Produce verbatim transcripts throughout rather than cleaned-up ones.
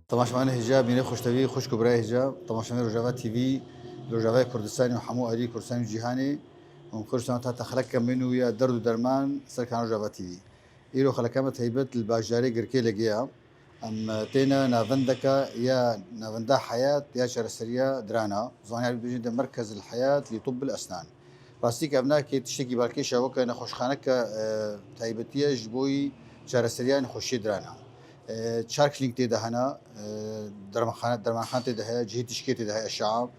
Temaşevanê hêja, bînê xweştevî, xwişk û birayê hêja, temaşevanê Rojava T V, Rojavayê Kurdistanê û hemû alî Kurdistanê û cîhanê. Hûn xêr û selamet hat te xelekeke min û ya derd û derman ser kanala Rojava T V. Îro xeleka me taybet li bajarê Girkê Legê ya. Em têne navendeke ya navenda heyat ya çareseriya dirana. Zanî her bêjin de merkez el heyat li tub el esnan. Rastî ke ev nake tiştekî balkêş e, weke nexweşxaneke, e, taybetî ye ji bo yî çareseriya nexweşiyê dirana. E, çar klînîk tê de hene, e, dermanxane, dermanxane tê de heye, cihê tişkê tê de heye, eşe'a.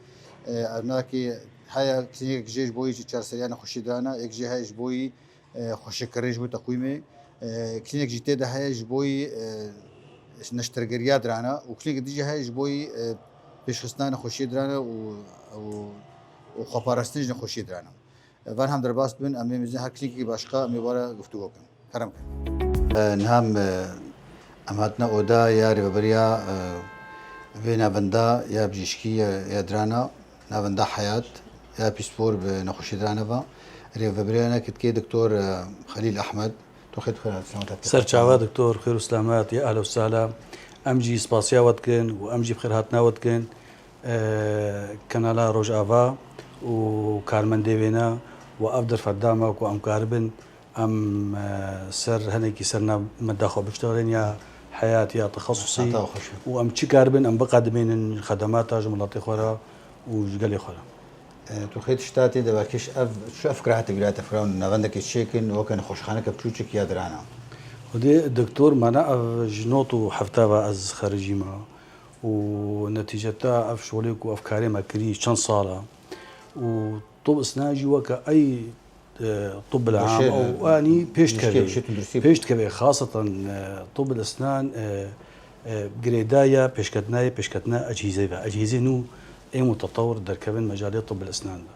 E, ev nake heye klînîkek jê ji bo yî çareseriya nexweşiyê dirana, yek jê heye ji bo yî, e, xweşikkirin ji bo teqwîmê. E, klînîk jî tê de heye ji bo yî, e, neştergeriya dirana û klînîk din jî heye ji bo yî, e, pêşxistina nexweşiyê dirana û, û, û xweparastin ji nexweşiyê dirana. E, van hem derbas bin, em ê mizin her klînîkekî başqa em ê were guftûgo bikin. Kerem kin. E, niha em, e, em hatine oda ya rêveberiya, e, vê navenda ya bijîşkî ya, ya dirana. Navenda Heyat ya pîspor bi nexweşî dirane ve. Rêvebirêna kitkê Doktor, e, Xelîl Ehmed. Tu xêr dixwî, selamet. Ser çava Doktor, xêr û selamet, ya ehla û sehla. Em jî spasiya we dikin û em jî bi xêrhatina we dikin, e, kanala Rojava û karmendê wêne û ev derfet dame ku em karibin em, e, ser hinekî ser navenda xwe biştexilin ya heyat ya texesusî. Heta xweş. Û em çi karibin em biqedimênin xedemata ji miletê xwe re û ji gelê xwe re. E, tu xêr tişta tê de belkî ev, çi ev fikra hate bîra te fikra navendekê çêkin, weke nexweşxaneke piçûçik ya dirana. Xwedê doktor, mana ev ji not û hefta ve ez xerijî me û netîceta ev şolê ku ev karê me kirî çend sal e û tub isnan jî weke ey, e, tub el am Beşê, ew e, anî pêş dikeve. Pêş dikeve, xaseten, e, tub el isnan, e, e, girêdaya pêşketinayê, pêşketina ecihîzê ve. Ecihîzê nû ê mutetewir derkevin mecalê tib el-esnan de.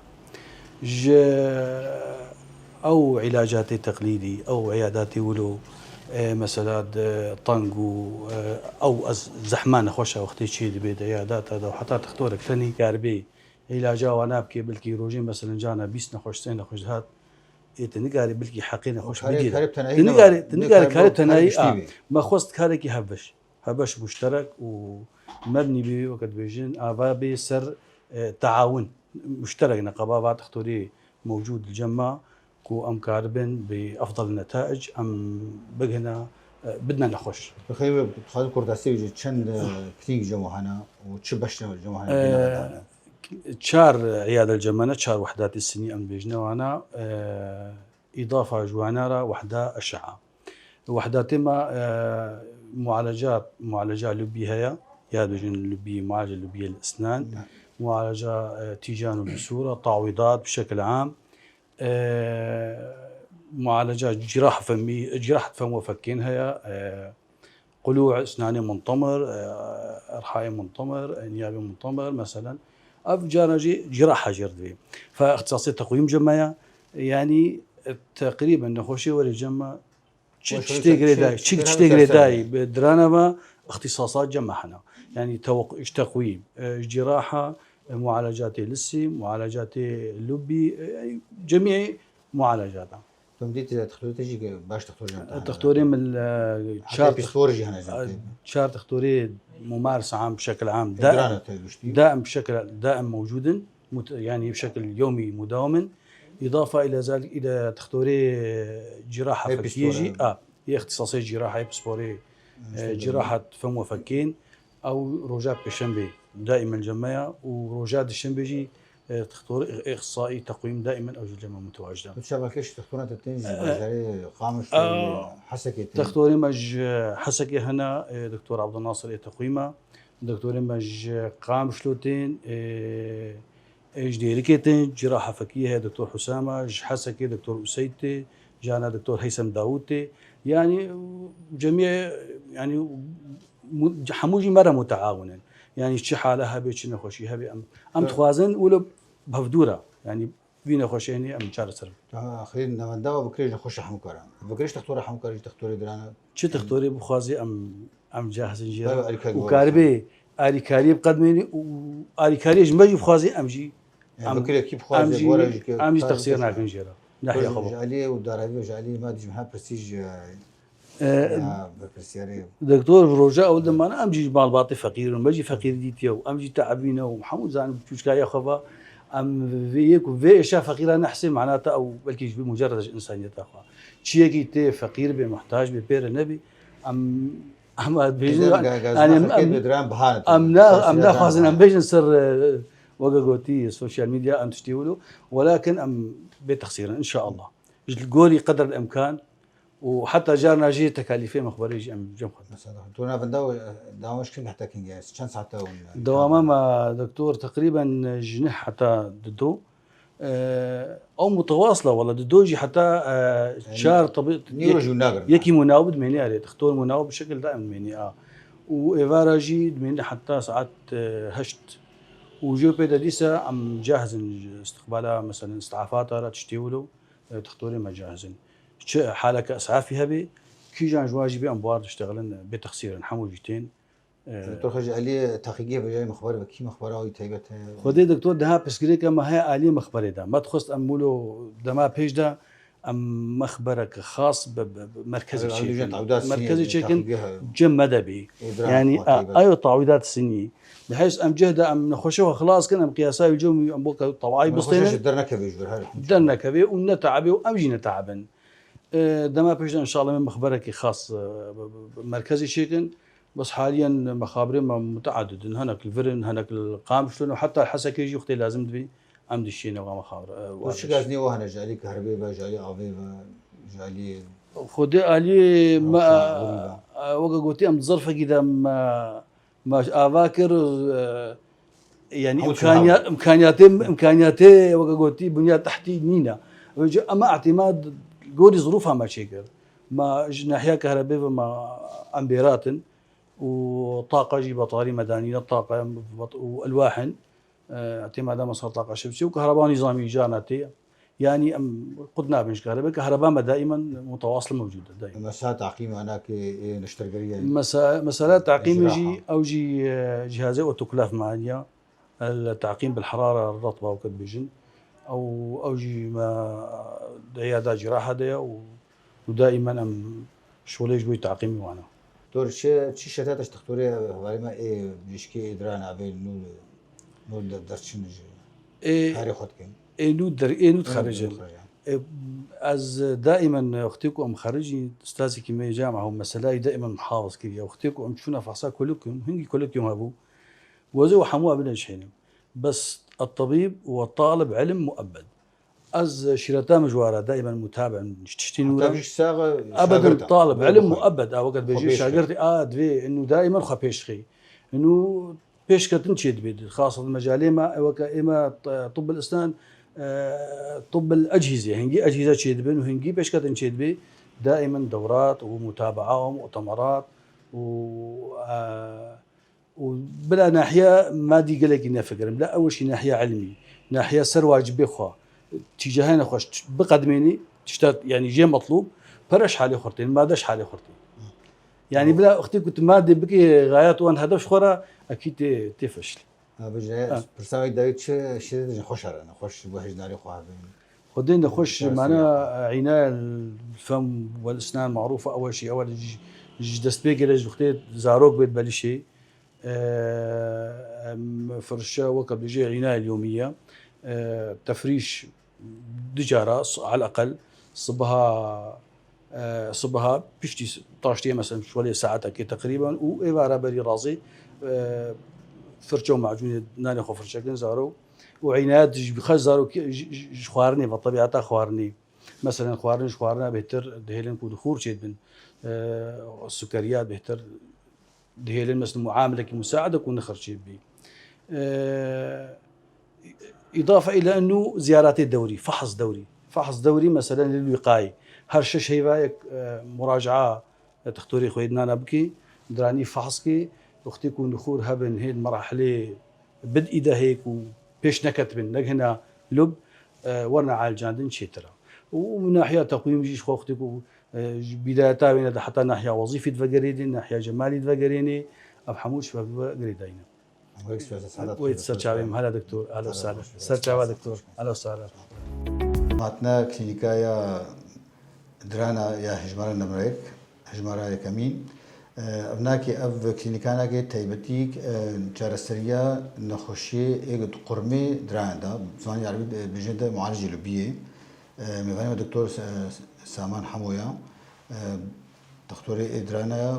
Ji ew îlacatê teqlîdî, ew îyadatê wilo, e, mesela di teng û, e, ew ez zehma nexweşa wextê çê dibê de îyadata de û heta textorek tenê karibê îlaca wana bikê, bilkî rojê mesela cana bîst nexweş, sê nexweş dihat, ê tu nikarî bilkî heqê nexweş bigîre. Tu nikarî, tu nikarî karê tenayî a. Me xwest karekî hevbeş. Hebeş muşterek û mebnî bê, weke dibêjin, ava bê ser, e, teawun muşterek, neqeba va dixtorê mewcûd li cem me ku em karibin bi efdal netaic em bigihine, e, bidine nexweş. Bi xêr, we dixwazim ku destê wî ji çend, e, klînîk cem we hene û çi beş cem we hene? E, çar îyade li cem me ne, çar wehdatê sinî em dibêjine wana, e, îdafa ji wana re wehda eşe'a. Wehdatê me, e, mualecat, mualeca lubî heye, ya dibêjin lubî, mualeca lubî el-esnan, mualeca, e, tîjan û bisûra, tawîdat bi şekil am, e, mualeca cîrah femî, cîrahet fem we fekên heye, e, qulû, isnanê muntemir, e, erhayê muntemir, e, niyabê muntemir, meselen. Ev cara jî cîraha jê re divê. Fe îxtisasê teqwîm cem me ye, yanî, e, teqrîben nexweşê werê cem me. Çi tiştê girêdayî, çi tiştê girêdayî bi dirana ve îxtisasat cem me hene. Yanî teweq-, ji teqwîm, e, ji cîraha, e, mualecatê lisî, mualecatê lubî, e, cemî mualecata. Tu dîtî dextorê te jî baş dextor cem te hene. Dextorê min, e, çar pîspor jî hene cem te. Çar dextorê mumaris am, bi şekil am, daim, daim bi şekil, daim mewcûd in. Mut-, yanî bi şekil yewmî mudawim in. Îdafa île zalik île dextorê cîraha fekiyê jî, a, yê îxtisasê cîraha, yê pisporê, e, cîrahat fem we fekên. Ew roja pêşembê daîmen cem me ya û roja dişembê jî, e, dextor îxtisaî teqwîm daîmen ew jî cem me mutewacid e. Tu çawa keş dextoran te tên jî bajarê Qamişlo, Hesekê tên? Dextorê me ji Hesekê hene, e, Doktor Abdulnasir ê teqwîm e. Doktorê me ji Qamişlo tên, e, e, ji Dêrikê tên, cîraha fekiyê heye Doktor Husam e, ji Hesekê Doktor Useyd tê, jana Doktor Heysem Dawûd tê. Yanî cemiyê, yanî mu-, hemû jî me re muteawin in. Yanî çi hale hebe, çi nexweşî hebe, em, em dixwazin wilo bi hevdû re, yanî vî nexweşê hênî em çareser bikin. Axirîn navenda we bikirê ji nexweşa hemû karan. Bikirê ji textora hemû karan, ji textorê dirana. Çi textorê bixwazî em, em cahiz in jê re. Û karibê alîkariyê biqedimênî û alîkariyê ji me jî bixwazî em jî, em, bikirê kî bixwazî, em jî, em jî texsîr nakin jê re. Nahîya xwe. Ji aliyê û daravî ji aliyê me dijmin her prestîj, e, E, Ya, berpirsiyarê. Doktor, roja ew dimane, em jî malbatê feqîr in, me jî feqîr dîtiye û em jî teebîne û hemû zanin çûçkaya xwe va, em vê yek û vê êşa feqîra nehsê, mana te ew belkî ji mucerred ji insaniyeta xwe. Çiyekî tê feqîr bê, muhtac bê, pê re nebî, em, em dibêjin, Gidin ga-, gazina yani, em, xelkê em, bi diran biha ne em tevî. na-, em Siyaseten naxwazin, biha em ne. bêjin ser, e, weke gotî, sosyal medya, em tiştê wilo, welakin em bê texsîr in, inşallah. Ji gorî qeder el-imkan û heta carna jî tekalîfê mexberê jî em cem xwe. Mesela, tu navenda û, e, dewam şkin heta kingê? Çend saete hûn, e, Dewama me, doktor, teqrîben ji neh heta dido. E, ew mutewasila, wala dido jî heta, e, Yani, çar tabi-, nîro yek-, jî nagirin. yekî munaw dimênî erê, doktor munaw bi şekil daim dimênî a. Û êvara jî dimênî heta saet, e, heşt. Û jê pê de dîsa em cahizin ji istiqbala, meselen, istafata re tiştê wilo. E, doktorê me cahizin. Çi haleke esafî hebe, kîjan ji wan jî bê em bi wan diştexilin, bê texsîr in, hemû jî tên. E, Doktor Xecî Elî, teqîgê vejayê mexber ve, kî mexbera wî taybet heye? Xwedê doktor, daha pirsgirêke me heye aliyê mexberê de. Me dixwest em wilo dema pêş de em mexbereke xas bi, bi, bi merkezê Ew, ew çêkin. dîjen tawîdat sinî, Merkezê çêkin, teqîgê heye. cem me de bî. Ê, bira Yani, xwe a, taybet. ayo tawîdat sinî. Bi heyz em cih de em nexweşe xwe xilas kin, em qiyasa wî cem em bo ke tawayî Nexweşe bistênin. ji dernekevê ji vir her. Dernekevê û neteebê û em jî neteebin. E, dema pêş de inşallah me mexberekî xas, e, b-, b-, b-, merkezî çêkin. Bes haliyen mexabirê me muteedid in. Hinek li vir in, hinek li Qamişlo ne û heta Hesekê jî wextê lazim dibî em dişîne wa mexabir, e, Tu wa çi diş- gazinî wa hene ji alî kahribê ve, ji alî avê ve, ji alî Xwedê alî me, Rewşa, e, weke gotî em di zerfekî de me, me ava kir, e, yani Ew çi imkaniya-, hal? imkaniyatê, imkaniyatê weke gotî bunyat tehtî nîne. Vêca ema ihtimal gorî zirûfa me çêkir. Me ji nahiya kahrebê ve me em bêratin û taqa jî betarî me danîne, taqa em bat-, û elwah in. E, tema de me ser taqa şemsî û kahreba nîzamî carna tê. Yani em qut nabin ji kahrebe, kahreba me daimen mutewasıl mewcud e, daimen. Mesela taqîm, anakê, ê, neştergeriye. Mesa-, mesela taqîmê Icra jî, ha. ew jî, e, cihazê otoklav me aniya. El taqîm bil herara retba weke dibêjin. Ew, ew jî me di eyada ciraha de ye û û daimen em şolê ji bo teqîmî wan e. Doktor, çi, çi şertê te ji doktorê hevalê me ê bijîşkê ê dira navê nû, nû de-, derçin ji Ê, karê xwe dikin? ê nû der-, ê nû Ê nû dixerijin. dixerijin. Ê, ez daimen wextê ku em xerijî, ustazekî me yê camia û meseleyê daimen min hafiz kiriye. Wextê ku em çûne fehsa kolokyum, hingî kolokyum hebû. Wezê û hemû abine cihênim. Bes الطبيب والطالب علم مؤبد. Ez şîreta min ji we re daimen mutabe in, ji tiştî nû Heta re. bijî sax e, Ebedin şagirta. Talib, Nû ilim xwe. muebed, a weke Xwe dibêjî pêş şagirtî, a divê, nû daimen xwe pêş dixî. Nû pêşketin çê dibê, xasatan mecalê me, e, weke ême t-, tibil isnan, e, tibil ecîze, hingî ecîze çê dibin û hingî pêşketin çê dibê, daimen dewrat û mutabaa û mu'temerat û, e, û bila nahiya madî gelekî nefikirin. Bila ew jî nahiya ilmî, nahiya ser wacibê xwe, tîcahê nexweş biqedmênî, tişta, yani, jê metlûb, pere ji halê xwe tên, made ji halê xwe tên. Yani, bila wextê ku tu madê bikê gayet wan hedef ji xwe re, ekî tê, tê feşil. Ha, bijî, Ha. pirsa wê dawî çi şirê dijî xweş re, nexweş ji bo hêjdarê xwe hebin. Xwedê nexweş, Pirsa mana, wê. Îna el fem wel isnan marûfa, ew jî, ew ji, ji destpêkê re ji wextê zarok bêt belişê. Em firşe weke bijê îna el yomiye. Tefrîş du cara, s-, al eqel, sibiha, e, sibiha piştî s-, taştiyê, mesela, şolê saetekê teqrîben û êvara berî razê, e, firçe û macûnê nanê xwe firçekin zaro û înayet ji xwe zarokê, ji, ji, ji xwarinê ve, tebîeta xwarinê. Mesela, xwarin ji xwarina bêhtir dihêlin ku dixûr çêdibin, e, sukeriyat bêhtir dihêlin, mesela, muamelekî musaede ku nixir çêbî. E, îdafe île enû ziyaretê dewrî, fehs dewrî. Fehs dewrî, mesela, lil wîqayê. Her şeş heyva yek, e, muracaa, e, textorê xwe yê dinana bikî, diranî fehs kî, wextê ku nixûr hebin hê di merahilê bid'î de hê ku pêş neketibin, negihina lub, e, werna alicandin çêtir e. Û, û nahiya teqwîm jî ji xwe wextê ku, e, ji bîdayeta wêne de heta nahiya wezîfî divegerênê, nahiya cemalî divegerênê, ev hemû ji ve girêdayî ne. Wek spas, Sadat Wê Xêr, ser çavê min, hela doktor, hela Sadat sala. Xêr, Ser çava Sadat doktor, Xêr. hela sala. Hatine klînîka ya dirana ya hejmara nemrek, Hejmara yekemîn. E, ev nakê, ev klînîkanakê taybetîk, e, çareseriya nexweşiyê ê qurmê diranê de, zimanê erebî, e, bêjin de mualicê lubiyê. E, mêvanê me Doktor Sa-, Saman Hemo ya. E, Doktorê ê dirane ya,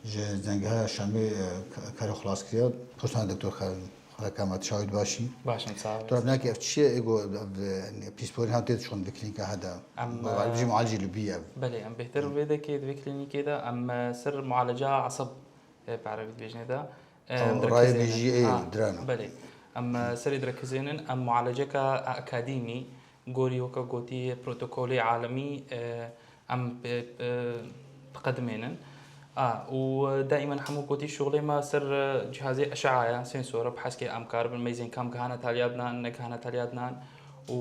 ji Zengeha Şamê, e, ka-, karê xwe xilas kiriye. Poştane Doktor Xalek Amat, çawa yî, tu baş î? Baş im, sağ ol. Tu ev nakê, ev çi ye? Ê go ev, e, pîsporîn ha tê dişon vê klînîka he de. Em, Bi, e, bijî mualicê lubiyê ev. Belê, em bêhtir vê dekê di vê klînîkê de em, e, ser mualeca eseb, e, bi erebî dibêjinê de, e, Ew em rayê dirkizênin. Mejî ê Ha, diran e. Belê. Em, e, serê direkizênin, em mualeceka akademî, gorî weke gotî protokolê alemî, e, em bi, bi, biqedimênin. A, û daîmen hemû gotî şuxulê me ser, e, cihazê eşe'a ye, sensor e, bi heskê em karibin meyzên kam gihane taliya dinan, negihane taliya dinan. Û,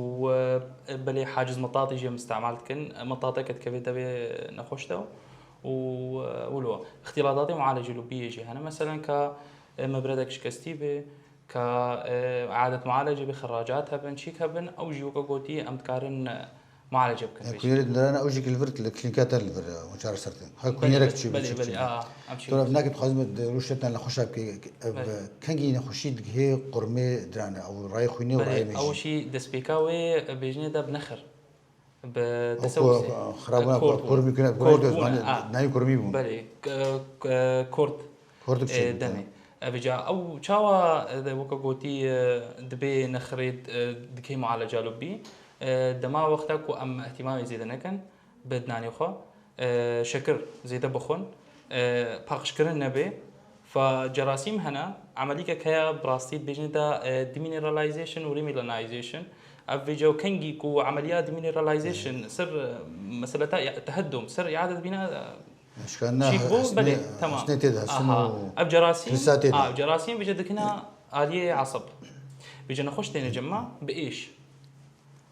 e, belê haciz metatî jî em îstemal dikin. Metateke dikeve devê nexweş de û, e, wilo. Îxtîlatatê mualecê lubiyê jî hene. Meselen ka, e, mebredek şikestî bê, ka, e, adet mualecê bê, xeracat hebin, çîk hebin, ew jî weke gotî em dikarin, e, mualece bikin. Ya, pêşî. Kunyerê dindirane ew jî ki li vir, li klînîka te li vir, e, hûn çareser dikin. Ha, Belê, kunyerek belê, çi bî, belê, çi belê, çi bî. A, em çi Dora bî. Nakê dixwazim de rûşetan li xweşa bike, ev, Belê. Kengî nexweşî digihê qurmê dirane, ew rayê xwînê û Belê, rayê mejî. Ew jî destpêka wê, e, bêjinê de bi nexir. Bi Ew tesewusê. ku, xirabûna Kort ku, bûne. Kurmî kune, Kort kune, bûne, ha. Nayî kurmî bûn. Belê, k-, k-, kort, Kort e, dikişî demê. Ev ca, ew çawa, e, de weke gotî, e, dibê nexirê, e, dikê mualeca lubî, e, dema wexta ku em ihtimamê zêde nekin, bi dinanê xwe, e, şekir zêde bixwin, e, paqijkirin nebe. Fa cerasîm hene, emelîkek heye bi rastî dibêjin de, e, demineralization û remineralization. Ev vêce û kengî ku emeliya demineralization ser, e, meseleta ya-, teheddum, ser iadet bîna, e, Şikana çîk bû, hesnê, belê, tamam. Hesnê tê de, hesn Aha. û Ev cerasîm, kilisa tê de. a, ev cerasîm vêce dikine aliyê eseb. Vêce nexweş têne cema bi êş.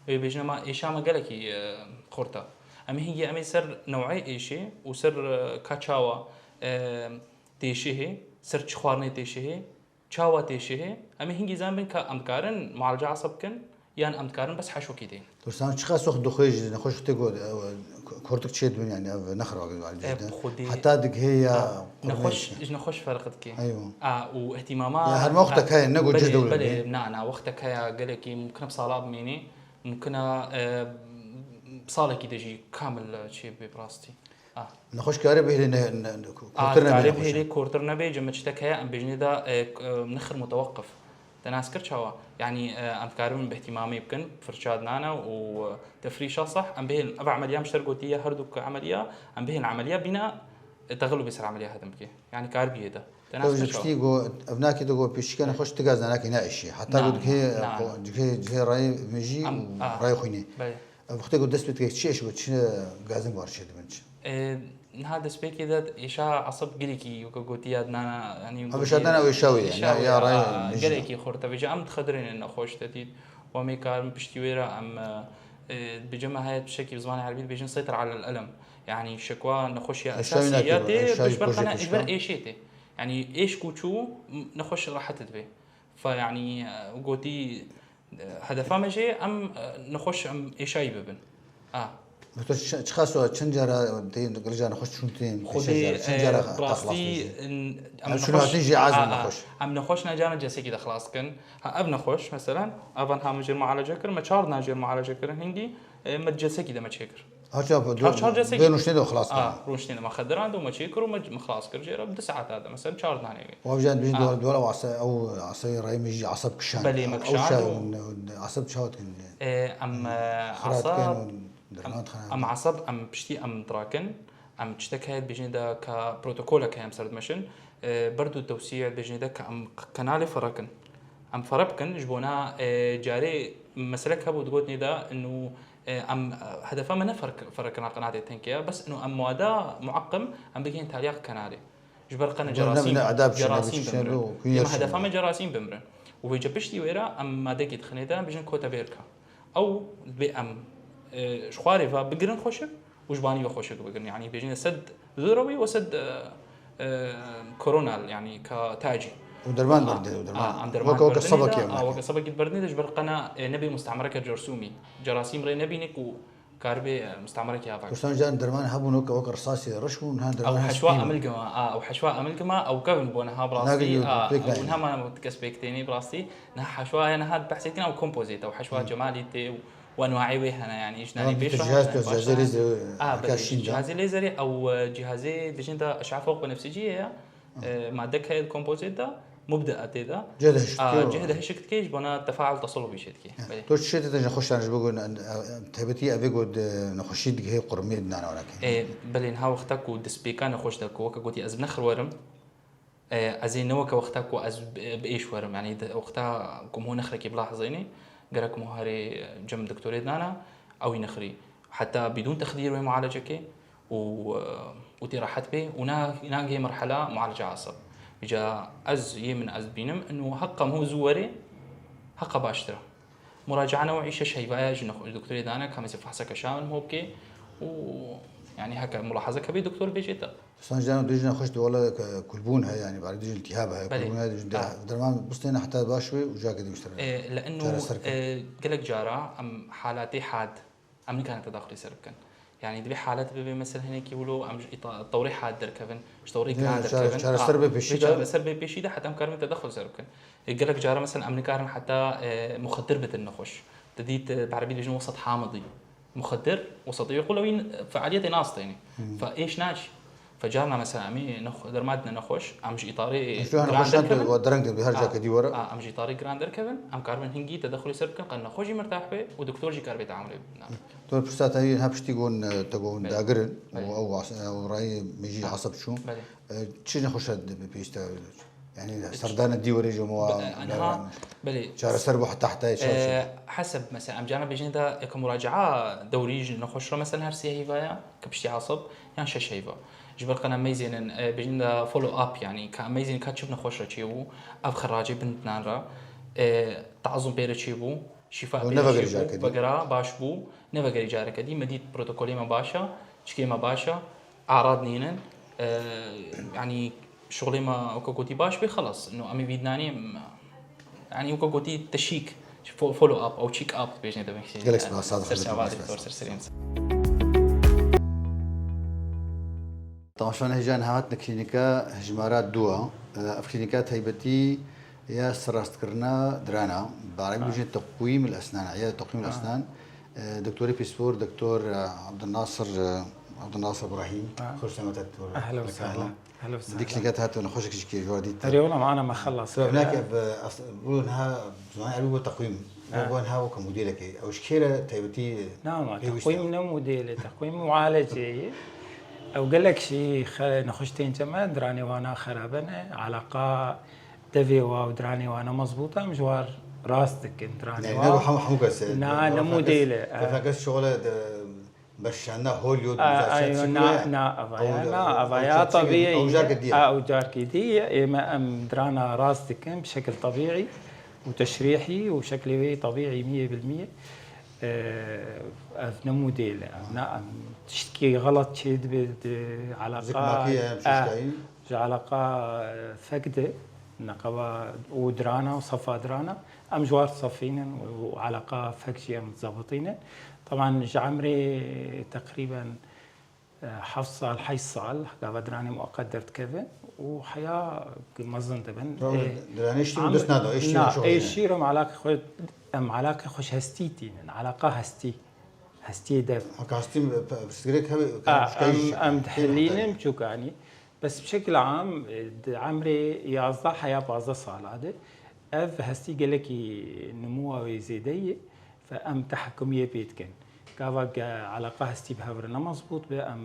Wê bêjine ma êşa me gelekî, e, xurt e. Em ê hingî em ê ser new'ê êşê û ser, e, ka çawa, e, têşihê, ser çi xwarinê têşihê, çawa têşihê, em ê hingî zanibin ka em dikarin mualece eseb bikin, yan em dikarin bes heşokî deyin. Dursan çiqas wextê dixwê ji nexweş tê got, e, kortik çê dibin, yani ev nexir wagin var E, cihde. Xwedê Heta digihê ya Ha, qurmê nexweş, çê. ji nexweş ferq dike. Eywa. A, û ihtimama Ya her wextek heye, ne got Belê, cihde wile belê, bê. na, na, wextek heye gelekî mumkin e bi sala bimînî. Mumkin e, e, salekî de jî kamil, e, çê bê bi rastî. Ah. Nexweş kare bihêlê ne, ne, ne, Ah, kurtir nebe kare nexweş. bihêlê kurtir nebe, cem çitek heye, em bêjinê de, e, k-, e, nexir muteweqif. Te nas kir çawa? Yani, e, em dikaribin bi ihtimamê bikin, firça dinane û, e, tefrîşa sah, em bihêlin. Ev emeliya min ji te re gotiye, her du emeliya, em bihêlin emeliya bîna, e, texilubê ser emeliya hedin bike. Yani kar bihê de. Te nas Ev kir ji çawa? piştî got, ev nakê de got, pêşîka nexweş tiga zanakê ne êşî. Heta Na, got na, cihê, na, na. cihê, cihê rayê mejî Em, û ah, rayê xwînê. belê. Ev wextê got dest pê dike, çi êş got, çi gazin bar çê dibin çi? E, niha destpêkê de êşa eseb gelekî weke gotiya dinana, yanî Ev gotiye êşa dana ew êşa wê ye, êşa ne wê ya ye, rayê a, mejî. gelekî xurt e. Vêca em dixedirênin nexweş te dît. Û em ê karin piştî wê re em, e, e, bi cem me heye tiştekî bi zimanê erebî dibêjin seytir alel elem. Yani şekwa nexweşiya Êşa wî esasî nakir, ya tê, êşa ji ber wî qena, ji ber kuşa. êşê tê. Yani êş ku çû, nexweş rehet dibe. Fa yani, e, gotî, e, hedefa me jê, em, e, nexweş em êşayî bibin. A. Doktor, çi, çiqas o, çend cara tê, gilîja nexweş çûn tê, Xwedê, pêşe cara, çend e, cara bi rastî, taxlas bû jî? n-, em Em şûn nexweş, hatin jî az a, bû a, nexweş. em nexweş ne cara cesekî de xilas dikin. Ha, ev nexweş, meselen, evan ha min jê mualece kir, me çar dinan jê mualece kirin, hingî, e, me cesekî de me çêkir. Haça bu, Çar, çar cesekî. Bê rûniştê de xilas A, kirin. rûniştê de me xediran de me çêkir û me, me xilas kir jê re bi du saeta de, meselen, çar dinan ê wê. Wa bijan bijî A. dora, dora wasa, ew asayê rayê min jî asab kişan. Belê, me Ew kişand şa-, û ew asab çawa dikin? E, em, e, Xira dikin asab, û em, derman dixin. em asab, em piştî em dirakin, em tiştek heye dibêjin de ka protokolek heye em ser dimeşin, e, berdu tewsîye dibêjin de ka em kanalê ferakin. Em fere bikin, ji bona, e, carê meselek hebû digotinê de, inu, e, em, e, hedefa me ne ferk-, ferekirina qenatê tenkê ye, bes inu em muada muaqqim, em bigihên taliyaq kenarê. Ji ber qene Ji ber ne cerasîm, bine edab çi, ne cerasîm biçi çi, bimrin. ne bu, kuyer Ema çi hedefa ne? me cerasîm bimrin. Û vêce piştî wê re em madekî dixinê de, em bijin kota bêrka. Ew dibê em, e, ji xwarê ve bigirin xweşik û ji banî ve xweşik bigirin. Yanî bêjin sed zûrewî û sed, e, e, koronal, yanî ka tacî. Û derman Ha, berdê, û derman. ha, em derman Weke, weke berdinê sabakê de, em ha, nake. weke sabakî berdinê de ji ber qena, e, nebê mustemereke cersûmî. Cerasîm rê nebîne ku Karibê, e, mustemerekî ava. Dostan can derman hebûn wek wek risasê reş bûn, ha derman Ew heşwa emilgima, a, ew heşwa emilgima, ew kevin bûne ha bi rastî, a, ew niha me kes pêk tênî bi rastî. Niha heşwa ya niha behsê kî ew kompozît, ew heşwa cemalî tê û enwaî wê hene, yanî ji nanî pêş re cihaz pêş cihazê lêzerê, a, belê, cihazê lêzerê, ew, e, cihazê dijin de eş'a fewq benefsicî ye ya. E, madde heye di kompozît de, mubdea tê de. Cih de hişk dike. A, cih de hişk dike, ji bona tefaul tesalubî çê dike. Belê. To çi şê te nexweş dane ji bo ku, e, e, taybetî evê ku di nexweşî digihê qurmiyê di nane were ke. E, belê, niha wexta ku destpêka nexweş de ku weke gotî ez bi nexir werim, e, ez ê ne weke wexta ku ez bi, bi êş werim. Yanî di wexta ku mo nexrekî bila hezênî, gerek mo herê cem doktorê dana, ew ê nexirî. Heta bidûn texdîr wê mualecekê û, û tê rehet bê û na-, nagê merhela mualece asab. Îca ez, yê min ez dibînim, inu heqa min zû werê, heqa baştir e. Muracae new'î şeş heyva ye ji nexwe-, doktorê dane, ka mesela fehseke şa min ho bikê û, yanî heke mulahazeke bê doktor bêjê te. San jî dano dijî nexweş di wele kulbûn heye, yanî barî dijî iltihab heye, kulbûn heye, dijî derman bistêne heta baş wê û cake dî biştir. E, li inu, e, gelek cara em halatê had Em nikarin tedaxulê ser bikin. Yanî divê halet bibe mesela hinekî wilo em ji îta-, tewrê had derkevin, ji tewrê giran derkevin. Çareser bê pêşî de. Çareser bê pêşî de heta em karin tedexul ser bikin. E, gelek cara mesela em nikarin heta, e, muxedir bidin nexweş. Te dît, e, bi erebî dibêjin wesat hamidî. Muxedir, wesatê wê qul ew fealiyetê nastênê. Fe êş naçî. Fe carna mesela em ê nexwe-, derma dine nexweş, em ji îtarê giran derkevin. Dereng de her cake dî were. A, em ji îtarê giran derkevin, em karibin hingî tedexulê ser bikin, qe nexweş jî mirtah be û doktor jî karibe teamulê bidin. Tor pirsa te yê niha piştî gon, e, te gon dagir in û ew as-, ew rayê mêjî hesab çû. E, çi nexweşa pêwîst e? Yanî serdana dî werê ji mo a, niha, belê. Çareser bû heta heta çi çi? E, hesab mesela em carna bêjin de eke muracaa dewrî ji nexweş re mesela her sê heyva ya, ke piştî hesab, yan şeş heyva. Ji ber qe em meyzênin, e, bêjin de follow up, yanî ka em meyzênin ka çi bi nexweş re çêbû, ev xiracê bin dinan re, e, tazûm pê re çêbû, şîfa pê re çêbû, vegera baş bû, nevegerî careke dî, me dît protokolê me baş e, çikê me baş e, arad nînin, e, yanî şixulê me weke gotî baş bê, xelas. No em ê vî dinanê, em, yanî weke gotî teşîk, fo-, follow up, ew check up dibêjin de. Gelek spas, sağ ol. Ser çava doktor, ser serê. Temaşevanê hêja niha hatin klînika hejmara dua. Ev klînika taybetî ya serrastkirina dirana. Bi erebî dibêjin teqwîm el esnan, iyade teqwîm el esnan. Doktorê pîspor, Doktor Abdulnasir, Abdulnasir Ibrahîm. Xoş selamet hat doktor. Ehlen we sehlen. Di klînika te hatibû, nexweşek jî kê ji we re dît. Erê wela me ana me xelas kir. Ev nake, ev, as-, bu niha zimanê erebî bû teqwîm. Bo niha weke modêlekê. Ew ji kê re taybetî pêwîst e? Na, ma teqwîm ne modêl e, teqwîm mualecê ye. Ew gelek jî xe-, nexweş tên cem e, diranê wana xerabe ne, eleqa devê wa û diranê wana mezbût e, em ji war rast dikin diranê wa. Ne, ne, hemû, hemû kes e. Na, ne modêl e. Kes şixule de Beşana Hollywood, na, na, avaya, na, avaya tebîî. Ew carkê dî ye. Ême em dirana rast dikin bi şekil tebîî û teşrîhî û şeklê wê tebîî miyê bil miyê. Ev ne modêl e. Ev ne, em tiştkî xelet çêdibe di eleqa, ji eleqa fek de, neqeba û dirana û sefa dirana. Em ji war sefînin û eleqa fek jî em zebitînin. Teban ji emrê teqrîben, e, heft sal, heşt sal, gava diranê muqedder dikevin û heya mezin dibin. Diranê şîr dest nada, êşî na, êşî em elaqê xwe, em elaqê xwe ji hestî tînin, eleqa hestî, hestiyê dev. Haka hestî pirsgirêk hebe, em, em dihilînin çûkanî. Bes bi şekil am, e, di emrê yazdeh heya pazdeh sala de ev hestî gelekî nimûa wê zêde ye, fe em tehekkumiyê pê dikin. Gava ge eleqa hestî bi hev re ne mezbût be, em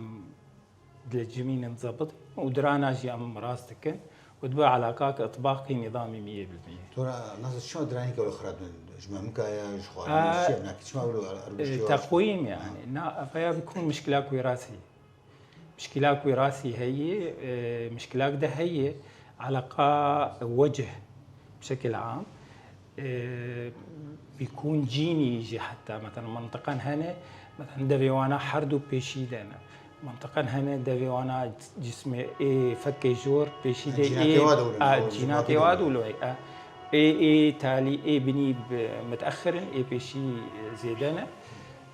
dilejimînin zebit û dirana jî em rast dikin û dibe eleqak itbaqî nîzamî miyê bi miyê. Tora nasıl çima diranî ke xirab din? Ji memika ya, ji xwarinê, ji çi ye? Çima wilo erbiştiya? Teqwîm yani. Na, ev ya bikun mişkilak wêrasî. Mişkilak wêrasî heye, e, mişkilak de heye, eleqa wecih bi şekil am. E, bîkûn cînî jî heta, mesela, mintiqan hene, mesela, devê wana her du pêşî de ne. Mintiqan hene, devê wana cismê ê fekê jor pêşî de ê, a, cînatê wa dewlo, a, ê, ê talî, ê binî bi, mitexirin, ê pêşî, e, zêde ne.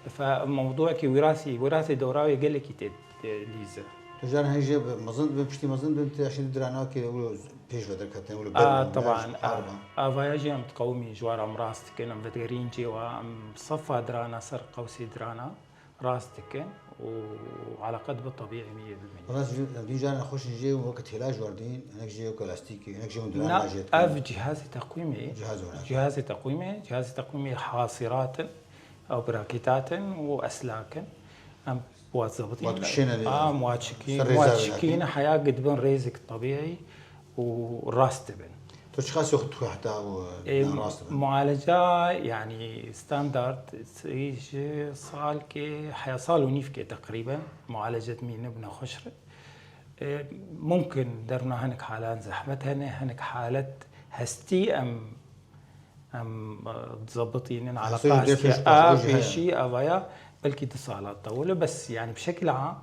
Fe mewdûekî wîrasî, wîrasê dewra wê gelekî tê, tê lîzin. Tu car hên jê bi mezin dibin, piştî mezin dibin, tê şî di diranakê wilo pêş ve derketin, wilo ber A, bi taban, a, avaya jî em diqewimîn, ji wan re em rast dikin, em vedigerîn cê wa, em sefa dirana ser qewsê dirana rast dikin û eleqe dibe tebîî mî bimîne. Wala ji, em dî caran xweş in jê weke têla ji war dîn, hinek jê weke lastîkê, hinek jê hûn diran Na, najê dikin. Ev cihazê teqwîmê, Cihaz wina. Cihazê teqwîmê, cihazê teqwîmê hasirat in, ew brakîtat in û eslak in. Em bi wan zebitîn. Wan dikişêne, A, em wan çikî-, ser rêza wan wina çikîne, kî. Heya gidibin rêzek tebîî û rast dibin. Tu çiqas yox tu heta û Ê, nan rast dibin? Mualeca, yanî standard, ji salkê, heya sal û nîvkê teqrîben mualecet mî nibine xweş re. Ê, mumkin derûna hinek halan zehmet hene, hinek halet hestî em, em, e, dizebitînin, Ha, eleqa sê hestî, pêş a, paş jî heye. Pêşî, avaya belkî du sala tewile, bes, yanî, bi şekil am,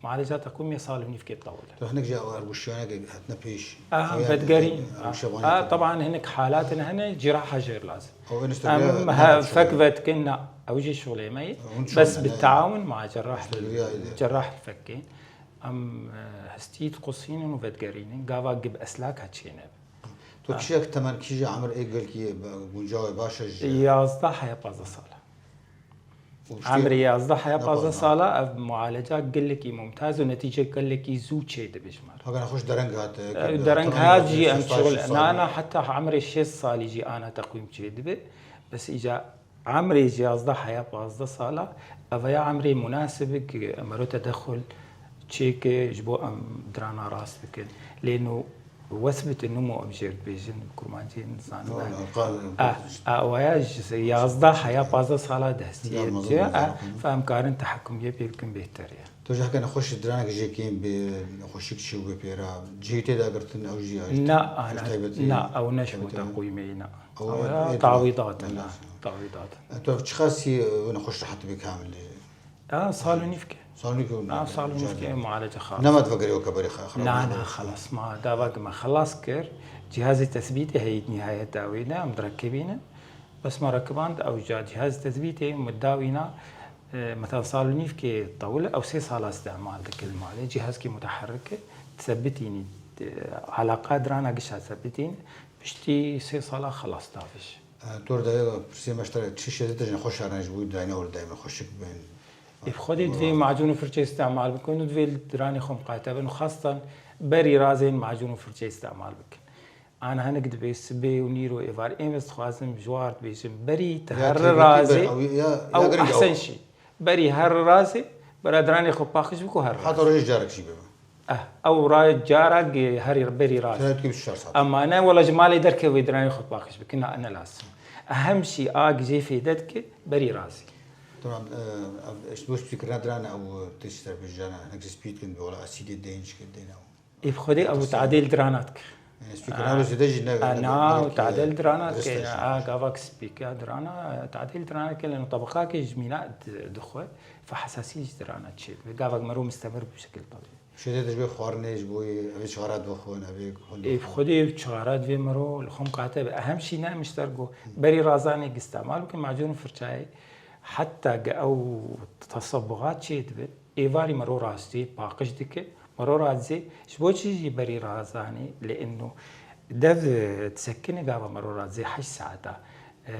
mualeca teqwîmê sal û nîvkê tewile. Tu hinek jî ew erwişyaneke hatine pêş. A, Ew ya vedigerîn. ew şevanê A, tewile. Teban hinek halat hene, ciraha jêr lazim. Ew enişte Em bira he, ne fek şevanê? Vedikin, na, ew jî şolê me ye. Hûn Bes şolê bi ne? Taawun ma cerrah, Enişte bira ye. Cerrah fekê. Em, e, hestî diqusînin û vedigerînin. Gava gib eslaka çêne. Tu Ha. Kîjek temen, kîje emir ê gelkî be-, guncaw e, baş e ji Yazdeh heya pazdeh sala. Û ştê Emrê yazdeh heya Ne pazdeh pazdeh. Sala ev mualeca gelekî mumtaz û netîce gelekî zû çê dibe ji me re. Hagana xweş dereng hate, Ev ki dereng temen hat jî em şêst sal, şeş şixul sal. Nana heta emrê şêst salî jî ana teqwîm çê dibe. Bes îca emrê ji yazdeh heya pazdeh sala, ev ya emrê munasib ki mero tedexul çêke ji bo em dirana rast bikin. Lê no wes bite nûmo em jêr dibêjin, kurmancî nizanim. No, no, qal- A, a, waya ji yazdeh heya pazdeh sala destî Ya, mezin ye. Nizanim. A, fe em karin tehekumiyê pê bikin bêhter ye. Tu ji heke nexweş diranek jê kêm bê, xweşik çi bê pêra, cihê tê dagirtin ew jî ya Na, ana, taybetî na, ew ne ji bo teqwîmê ye, na. Ew Ew ya ê, ê, tawîdat e, ê, na, tawîdat. E, tu çiqasî, e, nexweş rehet bê kamil? A, sal û nîvke. Sal û nîvke Na, sal û nîvke mualece xalis. Nema divegerê weke berê xwe, xwe Na, na, xelas ma, gava ki me xelas kir. Cihazê tesbîtê heyî nihayeta wê de, em direkibînin. Bes me rekiband, ew ca cihazê tesbîtê, mudawîna, e, mesela sal û nîvkê tewil, ew sê sala îstîmal dike li malê. Cihazkî muteherrik e, disebitînî, e, eleqa dirana gişa sebitîn, piştî sê sala xelas davêj. E, tu dayê pirsê me ji te re çi şêdetê jin xweş herin ji bo dayna û dayê me xweşik bin. Ê, bi xwedê divê macûn û firçe îstîmal bikin û divê li diranê xwe miqate bin û xastan berî razên macûn û firçe îstîmal bikin. Ana hinek dibê sibê û nîro êvar êm ez dixwazim ji war dibêjim berî te Ya her taybetî razê ber-, ew ya, ya ew giring ew. Ehsen şî. Berî her razê bera diranê xwe paqij bik û her Heta razê. Rojê carek jî bebe. Eh, ew ra-, cara ge-, herî berî raz. Tira dikê bîst û çar saet. Ema ne, wela ji malê derkevê diranê xwe paqij bike, na, ne lazim. Ehem şî a gijê fêde dike, berî razî. Tamam, e, ev, işte, bu spîkirina diran ew tê ji ser bijana, hinek ji spî dikin, wela asîdê deyin, çike deyin ew. Ê bi xwedê ew tadêl dirana dike. Yani spîkirina wê zêde jî ne, A, ne, na, ne, tadêl dirana dike, reste a, gavak spîka dirana, tadêl dirana dike, leno tabaqakê ji mîna di-, dixwe, fe hesasî ji dirana çê dibe. Gavak mero mistemir bi şekil tabî. Şêdê dijbê xwarinê ji bo yê, evê çixara dixwin, evê hûn Ê, bi xwedê çixara divê mero li xwe miqate be. Ehem şî ne, em ji te re got, berî razanê gistemal bikin, macûn û firçayê. Heta ge ew tesebuxat çê dibe, êvarî mero rastî paqij dike, mero razê, ji bo çi jî berî razanê, lê ino dev, e, disekine gava mero razê heşt saeta. E,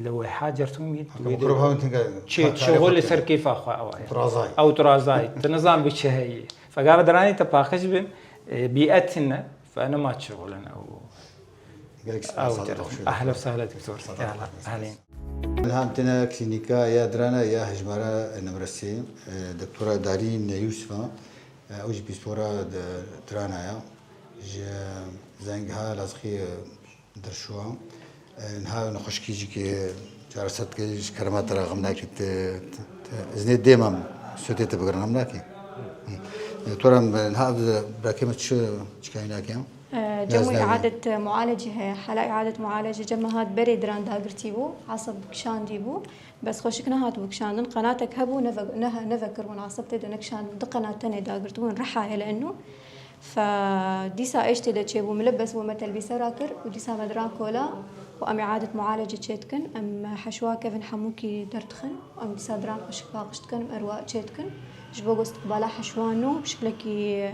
li wêha certûmî Haka wê mikrop de hawin tinka çê-, ka-, şixul li tarîxa ser kêfa xwe ew e. Razay. Ew tu razay. Tu nizan bi çi heyî. Fe gava diranê te paqij bin, e, bîet hine, fe nema şixulin ew. Gelek Ew spas, te doktor. Ehlen we sehlen doktor. Spas, Ehlen, spas. Ehlen. Niha em têne klînîka ya dirana ya hejmara nimresê, e, doktora Darîn Yûsifa, e, ew jî pîspora di dirana ya. Ji Zengha Lazqî, e, Dirşû, e, niha nexweşikî jî ke çareser dike, ji kerema te re xem nake, te, te, te, iznê dê me em sûtê te bigirin, xem nake. Hı. E, tu re em, niha ev birakê me çi, çi kaynak e? E, Ya cem ez ne îadet mualecê heye, hala îadet mualecê cem me hat berê diran dagirtî bû, asab kişandî bû. Bes xweşik nehatibû kişandin, qenatek hebû, neve-, nehe-, nevekiribûn, asab tê de nekişandibû, du qenat tenê dagirtibûn, reha ye li eno. Fe dîsa êş tê de çêbû, milebes bû, me telbîse rakir û dîsa me diran kola, Em îadet mualece çêdikin, em heşwa kevin hemûkî derdixin, em dîsa diran xweşik paqij dikin, em erwa çêdikin. Ji bo ku istiqbala heşwa nû bi şiklekî, e,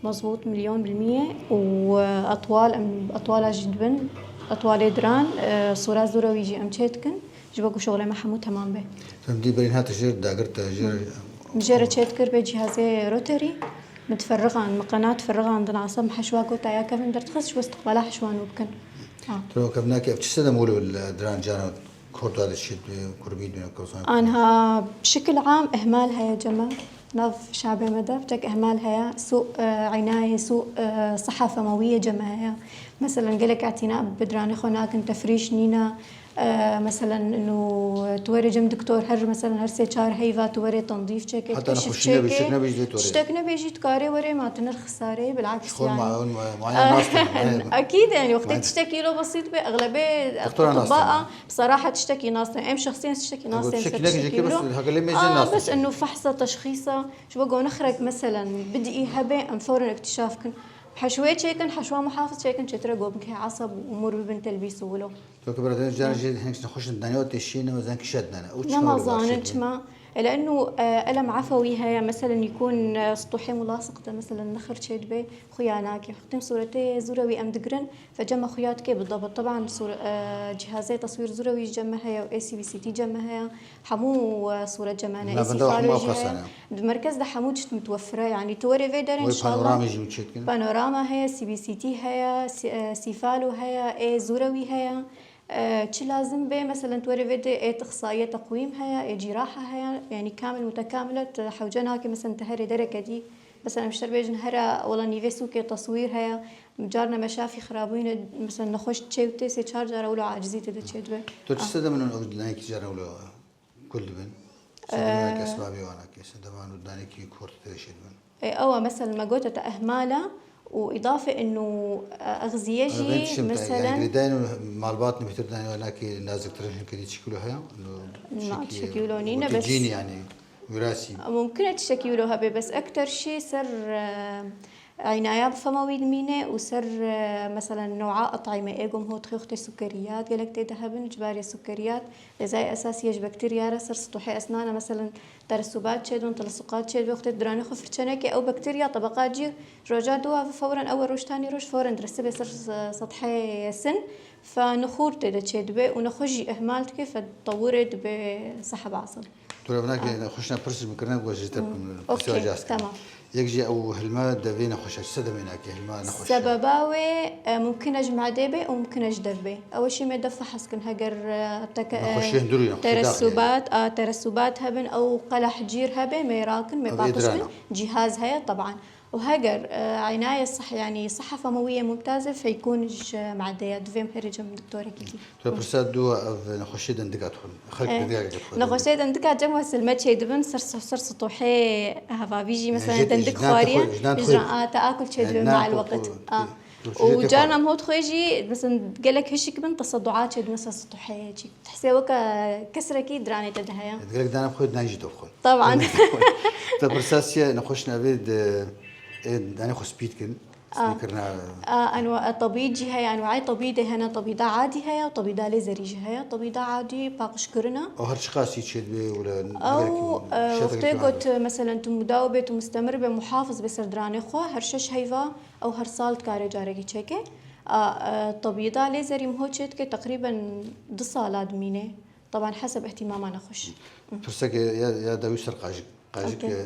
mezbût, milyon bil miyê û, e, etwal, em etwala jî dibin, etwalê diran, e, sûra zûrewî jî em çêdikin, ji bo ku şixulê me hemû temam be. Em dî berîn hate jêr dagirte, jêr Min jê re çêdikir bê cîhazê roterî, min diferriqand, min qenat ferriqandin, asa min heşwa gota ya kevin derdixist, ji bo istiqbala heşwa nû bikin. Ha. Tro kevnake ev çi sedem wilo li diran cana Kurda de şît, Kurbî dibin, Kursan. Anha bi şikil am ihmal heye cema. Nav şabê me de, çek ihmal heye. Su, e, inayê, su, e, siha femewî ye cema heye. Meselen, gelek etina bi diranê xwe nakin, tefrîş nîne. E, meselen, inu tu were cem doktor, her, meselen, her sê çar heyva tu were tendîf çeke, Heta keşif nexweşî nebe, çeke. Tiştek nebe jî dê tu were. Tiştek nebe jî tu karê were, ma tu nirx sarê, bilaks yani. Xwe ma-, ma-, maya nas dibin, he. Akîd yani, wextê tiştekî lo besît be, eglebê Doktora nas atibaa, dibin. Bi serahet tiştekî nas tên. Em şexsî tiştekî nas tên ser tiştekî lo. Ego tiştekî ne gijekî bes hekê lê mêzê nas tên. Bes inu fehsa teşxîsa, ji bo gonexrek, meselen, bidî hebe, em fewren iktîşaf kin. Heşwê çêkin, heşwa muhafiz çêkin, çêtir e go bike eseb û umûr bibin telbîs û wilo. To ki bira dene, can jê hinek nexweşin dane, o tê şî, nema zan kişet dane. O çima wilo zanin çima. Ele inu, e, elem efewî heye, meselen, yikûn, e, stuhê mulasiq de, meselen, nexir çêdibe, xuya nake. Huktim sûretê zûrewî em digirin, Fe cema xuya dike bi debit. Teban sûre-, e, cihazê teswîr zûrewî ji cem me heye û A C B C T cem me heye. Hemû, e, sûret cem me hene, A C falo jî heye. Di merkez de hemû tişt mitwefir e. Yanî tu werê vê derên inşallah. Panorama jî çêdikin. Panorama heye, C B C T heye, si-, e, sîfalo heye, ê zûrewî heye. E, çi lazim be, meselen tu werê vê de ê ixsaiye teqwîm heye, ê cîraha heye. Yanî kamil mutekamil e, tu hewce nake, meselen tu herê dereke dî. Mesela em ji te re bêjin here wela nîvê sûkê teswîr heye. Carna meşafî xirabûyî ne, mesela nexweş çê û tê sê çar cara wilo acizî tê de çêdibe. To çi sedem in ew dinayekî cara wilo kul dibin? Sedema kesbabî wana ke sedema û dinayekî kurt tê de çêdibin. E, ewa mesela me gote te ehmala û îdafe inu, e, exziye jî, mesela girêdayên û malbat nivîtir dayên wana ke naziktirin hin kedî çi kilo heye? Na, çi kilo nîne bes. Cînî yani. Wirasî. Mumkin e tiştekî wilo hebe, bes ekter şî ser, e, înaya bi fema wî dimîne û ser, e, meselen, noa etayme ê gom hot xêxtê sukeriyat, gelek tê de hebin, ji barê sukeriyat, lêzayê esasî ye ji bakterya re ser situhê esnane, meselen, teresubat çêdibin, telesuqat çêdibin, wextê diranê xwe firçe neke, ew bakterya tebeqa cî, ji roja dû ve fewren ew e roj tanî roj, fewren diresibe ser, e, sethê sin, fe nixûr tê de çêdibe û nexweş jî ihmal dike, fe tewirê dibe seheb asal. Tu revnakê nexweşina pirs ji min kirine, ku ez ji te pirsiya cihaz kirim. Yek jî ew hilma devê nexweş e, çi sedemê nake hilma nexweş e? Sebeba wê, e, mumkin e ji medê bê û mumkin e ji dev bê. Ew ê şî me dev fehs kin, heger, e, teke, e, teresubat, a, teresubat hebin, ew qeleh cîr hebe, me rakin, me paqij kin. Cîhaz heye, teban. Û heger, e, înaye sih-, yanî siha femewî ye mumtaz e, feykûn ji medê ye, divê em herê cem doktorekî dî. Tu pirsa dû ev nexweşiyê dendika dixwin. Xelk dendika dixwin. Nexweşiyê dendika cem we silme çêdibin, ser, ser, ser situhê hevavî jî, mesela, dendik xwariye, jinan, a, teakul çêdibe ma el weqt. A. Û carna em hot xwe jî, mesela, gelek hişik bin, tesedua çêdibin ser situhê çî. Tihsê weke kesrekî diranê te de heye. Gelek dana xwe dinayî jî dixwin. Teban. Te pirsa siye nexweş navê de, ê, danê xwe spî dikin. Spî kirina. A, enwa-, e, tebîd jî heye, enwayê tebîdê hene, tebîda adî heye, tebîda lêzerî jî heye, tebîda adî paqijkirin e. O her çiqasî çêdibe wila ew, e, wextê got, meselen, tu mudaw bê, tu mustemir bê, muhafiz bê ser diranê xwe, her şeş heyva, ew her sal dikare carekî çêke. A, e, tebîda lêzerî miho çêdike teqrîben du sala dimîne. Teban heseb ihtimama nexweş. Pirseke ya, ya dawî ser qajik. Qajik, e,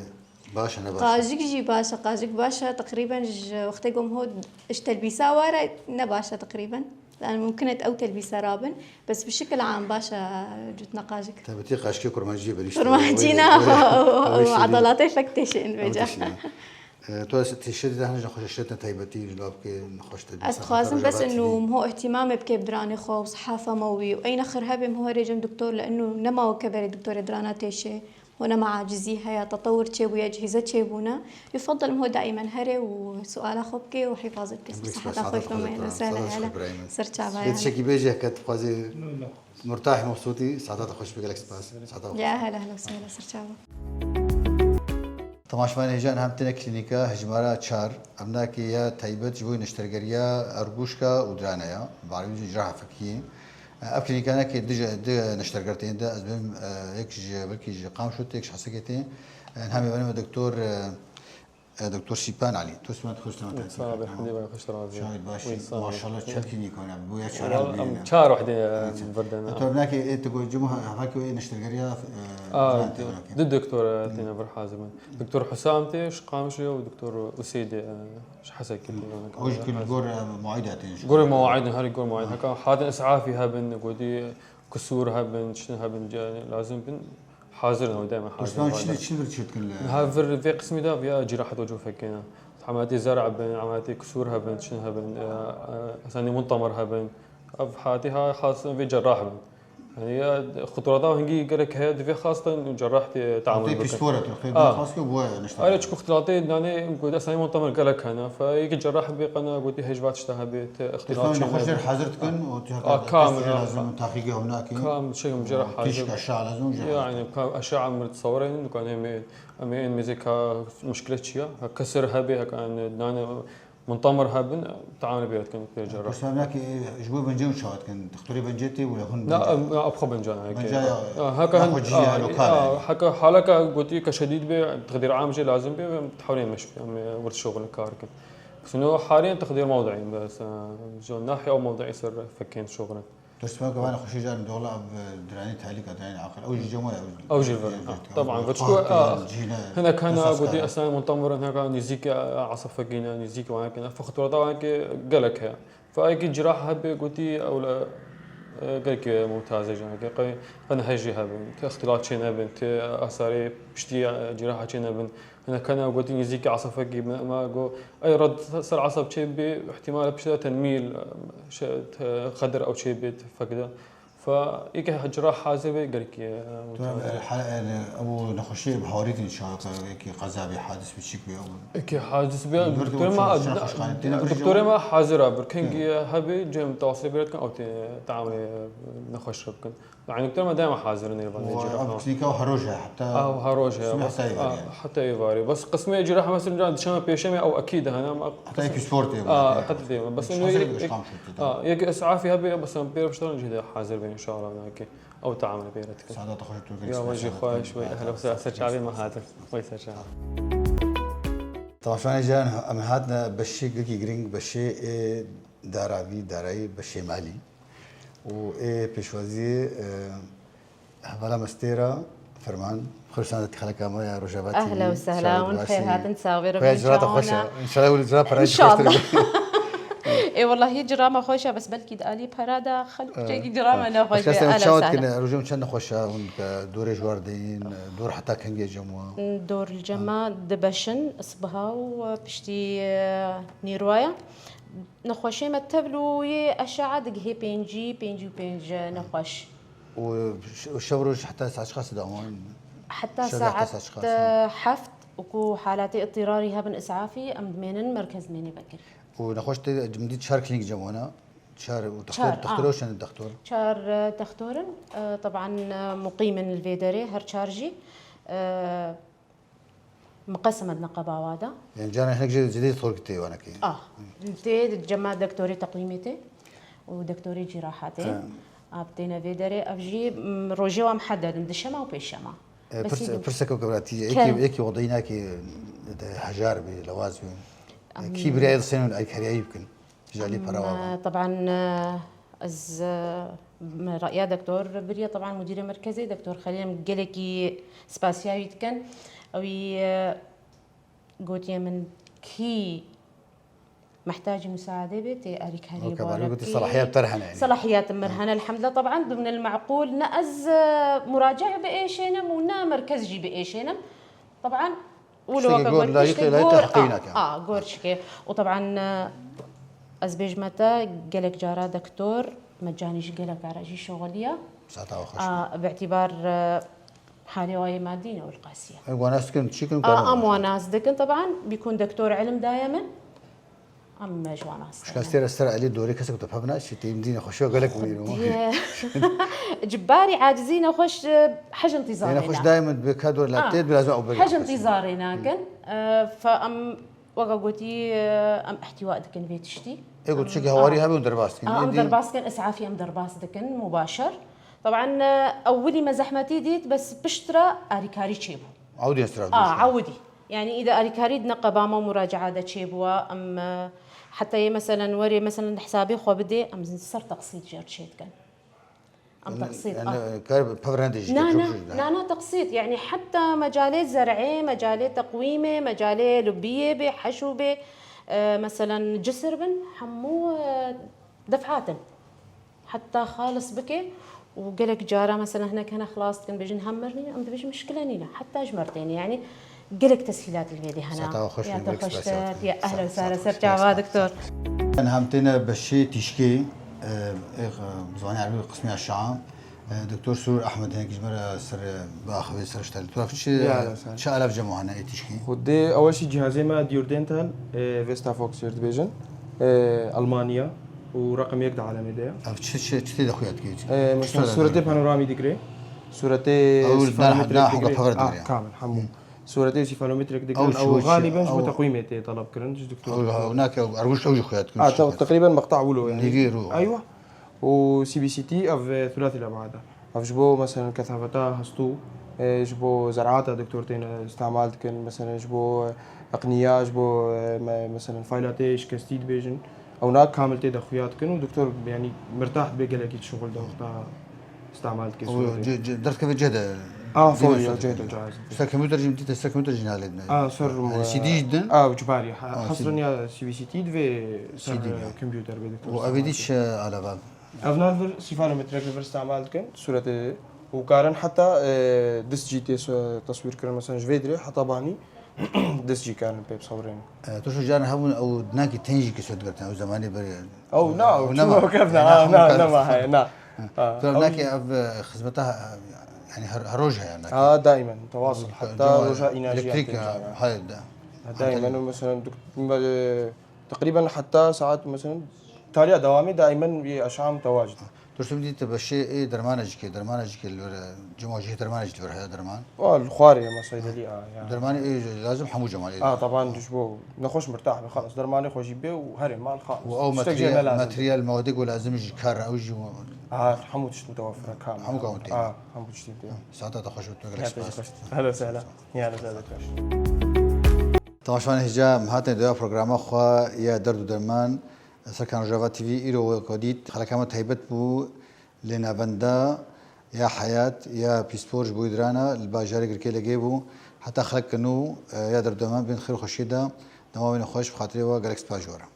baş e, ne baş e? Qajik jî baş e, qajik baş e. Teqrîben ji wextê ku miho ji telbîsa ware ne baş e teqrîben. Yani mumkin e ew telbîsa rabin. Bes bi şikil am baş e cutna qajik. Tabii ti qajikê kurmanciyê benîşte. Kurmancî ne, ew edalatê fek têşin vêca. E, tu ez têşirî de hene ji xweşeşetine taybetî ji lav ke nexweş te. Ez dixwazim bes inu miho ihtimamê bike bi diranê xwe û siha femewî û ey nexir hebe miho herê cem doktor li inu nema weke berê doktorê dirana têşê. Ho nema acizî heye, tetewir çêbûye, cihîze çêbûne. Yufeddel miho daimen herê û suala xwe bike û hifazet bike. Siheta xwe bimeyne. Ser çava yani. Tiştekî bêjî heke tu dixwazî. Murtahî mebsûtî, saeta te xweş be, gelek spas. Saeta xwe xweş. Ya hela hela sehla, ser çava. Temaşevanên hêja, niha em têne klînîka hejmara çar. Em nakê ya taybet ji bo neştergeriya ergûşka û dirane ya. Bi erebî jî ciraha fekiyê. Ev klînîka nakê du ji, du neşterger tên de. Ez bêm, e, yek ji, belkî ji Qamişlo tê, yek ji Hesekê tê. E, niha mêvanê me doktor, e, e, doktor Sîpan Elî. Doktor Sîpan, xweş dîtin. Sağ ol, elhamdülillah, xweş razî. Şahid başî. Wî sağ ol. Maşallah, çend klînîk hene. Bûye çar. Wala, em çar wehdê, e, vir de ne. Doktor, nakê, ê, tu got, cuma, hevakê wê neştergeriya, e, A, diran tê, du doktor, e, têne vir hazir bin. Doktor Husam tê, ji Qamişlo, û doktor Useydê, e, ji Hesekê tê. Ew jî ku li gor, e, mewayîda tên ji Gorê mewayîdin, herî gor mewayîd. Heka hatin isafî hebin, gotî kusûr hebin, çi hebin, lazim bin. Hazir in, ew daîma hazir in. Çi, çi vir çêdikin li? Niha vir vê qismî de viya cirahet û cofekê ne. Emeliyatê zer'a bin, emeliyatê kusûr hebin, çi hebin, e, e, esanî muntemir hebin. Ev hatî ha xas vê cerrah bin. Yani ya xuturata hingî gerek heye, divê xastan cerrah tê teamul bikin. Pîspor e, tu xê xas ke bu nişte. Ayrıca xuturatê, yani, gotî esanî muntemir gelek hene. Fe yekî cerrah bê qena gotî hejvat işte hebê, te ixtilaf çê nexweş hebê. Hazir dikin û tu A, heka kamil, testê lazim, taxîgê hûn nakî. Kam, şey, cerrah hazir. Tişka şa lazim, cerrah. Yani, ka eşya emir tsawrên, dikane me, em ên mêzê ka muşkile çiya. Ha kesir hebê, heka, yani, nane muntamir hebin, teamul pê dikin, pê cerrah. Pişta nakî, ji bo bencê çawa dikin? Doktorê bencê tê wila hûn. Na, bencê. Em, ya, abxwe bencan, heke. Benca ya, Ya, heka ya, hûn, xwe cî ya, ya, lokal ya, yani. Heka haleka gotî ke şedîd bê, teqdîr am jê lazim bê, em tehawlên meş, em, e, wird şoxulin kar kin. Sino hariyen teqdîr mewduî, bes, e, jo nahî ew mewduî ser fekên şoxulin. Dostuma ke vana xweşî carin dola ev diranî talîka, diranî aqil. Ew jî cem waya, ew Ew jî vir. Ew jî Ha, taban, vir. Xwar çku, tê, a, cîne, hinek hene, esas gotî tê. Esan muntamir, hinek nîzîk, a, esafekî ne, nîzîk wanekî ne. Fe xuturata wanekî gelek heye. Fe ayekî ciraha hebê gotî ew le, e, gelekî mumtaz e, canekî. Qey, qey nehejî hebin, tê ixtilal çê nebin, tê asarê piştî, e, ciraha çê nebin. Hinek hene gotî nîzîkî esafekî me, me got, ey red ser esaf çê bê, ihtimal e piştî de tenmîl, e, şey, te-, xedir ew çê bê, te fek de. Fe yekî ciraha hazir bê, gelekî, e, Tu, mumtaz e, e. Ha-, e, ew nexweşiyê bi hawarî tînin çawa ke yekî qeza bê, hadis bê, çîk bê, ew Yekî hadis bê, Doktorê ma, doktorê ma hazir e, bir kengî hebê, cem tewasile giret kin, ew tê teamulê nexweş re bikin. Yani doktorê ma daima hazir in, êvan Wa ciraha. Ev klînîka her roj e, heta Ew her roj e, sibê bes, heta êvarê a, yani. Heta êvarê. Bes qismê ciraha mesela dişeme pêşemê ew ekîd e, hani, ama Heta yekî spor tê, a, yani. Heta tê, bes Hiç ino hazir yek, bir yek, şam şirketi. a, yek esafî hebê, bes em pêr piştan jî de hazir bê inşallah, yani ki ew teamulê pê re dikin. Saada te xweş, tu Ya, wajî xweş, wajî ehla, ser çavê me hatin. Wajî ser çavê. Temaşevanê can, em hatine beşê gilkî giring, beşê ê daravî, darayî, beşê malî. Û ê pêşwaziyê, e, hevala me Stêra Ferman, xweş dîtin xeleka me ya Rojava T V. Ehla û sehla, hûn xêr hatin, sağ ol, Rojava te xweş e. Înşallah wî cira pera jî xweştir. Înşallah. Ê, wellahî cira me xweş e, bes belkî di alî pera de xelk Ee, çekî cira me ee. nexweş Başka be. Sen Ehla çawa sahla. Dikin, rojê min çend nexweş e, hûn ke dorê ji war deyîn, dor heta kengê cem wa? Dor li cema dibeşin, sibiha û piştî, e, nîrwaya. Nexweşê me tevlûyê eşe'a digihê pêncî, pêncî û pênc nexweş. Û ş-, şev roj heta saet çiqas dawam? Heta Şev heta saet, saet çiqas, e, ha? heft û ku halatê îttirarî hebin, îsafî, em dimênin merkez dimênê vekir. Û nexweş tê, min dît çar klînîk cem wana. Çar û textor, Çar, textor a. ew çend textor? Çar, e, textor in, e, teban, e, muqîm in li vê derê, her çar jî, e, miqesim in di neqeba wa de. Yani caran hinek jê zêdeyî textor tê wanekî? A. Tê cema doktorê teqwîmê tê û doktorê cîraha tê. Ha. A, têne vê derê, ev jî, m, rojê wa muhedded in, dişema û pêşema. E, Bes pirs-, ê du- pirsek o kebratî, Kem. yekî, yekî odeyînakî de hejar bî, lewaz bî. E, Em. kî birayê dixsên alîkariyayî bikin? Ji alî Em, pera wa ve. Teban, e, ez, e, me ra'ya doktor biriye, teban mudîrê merkezê, doktor Xelîl, em gelekî spasiya wî dikin. Ewî, e, gotiye min kî mehtacî musaade bê, tê alîkariyê Weke bala barî gotî bikî. Salahiyet ter hene yani. Salahiyet mir hene, elhamdulillah. Teban, dimne li meqûl, ne ez, e, muracae biêşênim û ne merkez jî biêşênim. Teban, Û li Tiştekî weke gor, got, layîqê, tiştekî layîqê gor, heqî a, nake. a, gor çikê. Û teban, e, ez bêjime te, gelek cara doktor, mecanî jî gelek cara jî şoxiliye. Saeta we xweş A, be. bi îtîbar, e, halê wayê madî ne û li qasî ye. Em wan nas dikin, çi kin, A, karin em wan wan nas dikin, teban, bîkun doktor ilim daye min. Em ji wan nas dixwin. Şikastê re ser elî dorê kesek te pevna, şi têm dî nexweşiya gelek bûyî. Diye. Cibbarî acizî nexweş, e, hej intîzarê ne. Nexweş daîm bi ka dor la tê, lazim ew beri. Hej intîzarê nakin. E, fe em weka gotî, e, em ihtiwa dikin vê tiştî. Ê got çi hewarî hebe û derbas dikin. Em derbas dikin, isafî em derbas dikin, mubaşer. Taban, e, ewilî me zehmetî dît, bes piştre arîkarî çêbû. Ew dî esra. A, ewilî. Yani îde arîkarî di neqeba me û muracaa de çêbûwa, em, e, heta yê meselen werê, meselen di hesabê xwe bidê, em ser teqsît jê re çêdikin. Em teqsît, yani, a. Kar pevren de jî. Na, na, na, na, teqsît. Yani heta mecalê zer'ê, mecalê teqwîmê, mecalê lubiyê bê, heşû bê, e, meselen cisir bin, hemû, e, def'atin. Heta xalis bike û gelek cara mesela hinek hene xilas dikin, bêjin hem mir nîne, em dibêjin mişkile nîne. Heta ji mir têne, yani gelek teshîlat li vê dê hene. Saeta xweş, ya te xweş te, ya ehlen sahlen, ser çava doktor. Em hem têne beşê tîşkê, e, e, ziwanê erebî qismê aşağı. E, Doktor Surur Ahmed hinek ji me re ser, e, biaxivê ser ji te. Tu ev çi, çi alav cem hene ê tîşkê? Xwedê ew jî cihazê me Duodental, e, Vestavox jê re dibêjin. E, Almanya. û reqem yek di alemê de ye. Ev çi, çi, çi tê de xuya dike? E, mesela suretê panoramî digre, suretê sîfanometrek digre. Ah, kamil, hemû. Suretê sîfanometrek digre, ew galiben ji bo teqwîmê tê teleb kirin, ji doktor. Ew nake, ew erwişt ew jî xuya dikin. Ah, teqrîben meqta wilo yani. Nêgê ro. Eywa. Û C B C T ev, e, thulathî lebada. Ev ji bo, meselen, kethaveta hestû, e, ji bo zerata doktor têne îstemal dikin, meselen, ji bo, e, eqniya, ji bo, e, me-, meselen, faylatê şikestî dibêjin. Ew na kamil tê de xuya dikin û doktor, yanî, mirtah dibe gelekî şixul de wexta îstemal dike. Ew suretê. Derdikeve cih de. A, forî, cih de caiz. Ser kompûter jî dîte, ser kompûter jî nalê dine. A, ser, yani, C D jî din? A, icbarî. Hesrin ya C B C T divê ser, e, kompûter be doktor. Û ev dî çi alava? Ev nav vir sîfanometrek li vir îstemal dikin, sûretê û karin heta, e, dist jî tê teswîr kirin, mesela ji vê dirê heta banî dist jî karin pê bisewirênin. E, tu şu caran hebûn ew nakî tên jî kîso digirtin, ew zemanê berê. Ew na, ew çima kevna, na, na, na, heye, na. Tu ev nakî ev, e, xizmeta, e, yani her, her roj heye nakî. Ha, daimen, tewasul, heta roja înajiya. Elektrîk, ha, hayır da. Daimen, mesela, Teqrîben heta saet, meselen, taliya dewamê daimen yê eşam tewacid. Dursun dî te beşê ê dermana jî ke, dermana jî ke li vir, cima jî dermana jî li vir heye derman. Wa li xwarê ye, ma seydeliya, ya. Dermanê ê lazim hemû cemal ê. A, taban ji bo nexweş mirtah be, xalas. Dermanê xwe jî bê û herê mal, xalas. Û ew materyal, materyal, mewedê ku lazim jî kar, ew jî. A, hemû tişt mutewefir e, kamil. Hemû kamil tê. A, hemû tiştî tê. Saeta te xweş be, tu gelek spas. Helo sehla. Ya, helo sehla. Temaşevanê hêja, em hatin doya programa xwe ya derd û derman. Serkan Rojava T V îro we xwe dît. Xeleka me taybet bû lê navenda ya heyat ya pîspor ji bo Îdirana li bajarê Girkê Legê bû. Heta xelek nû, e, ya derd û derman bên xêr û xweşiyê de. Dema wêne xweş, bi xatirê we gelek spas ji we re.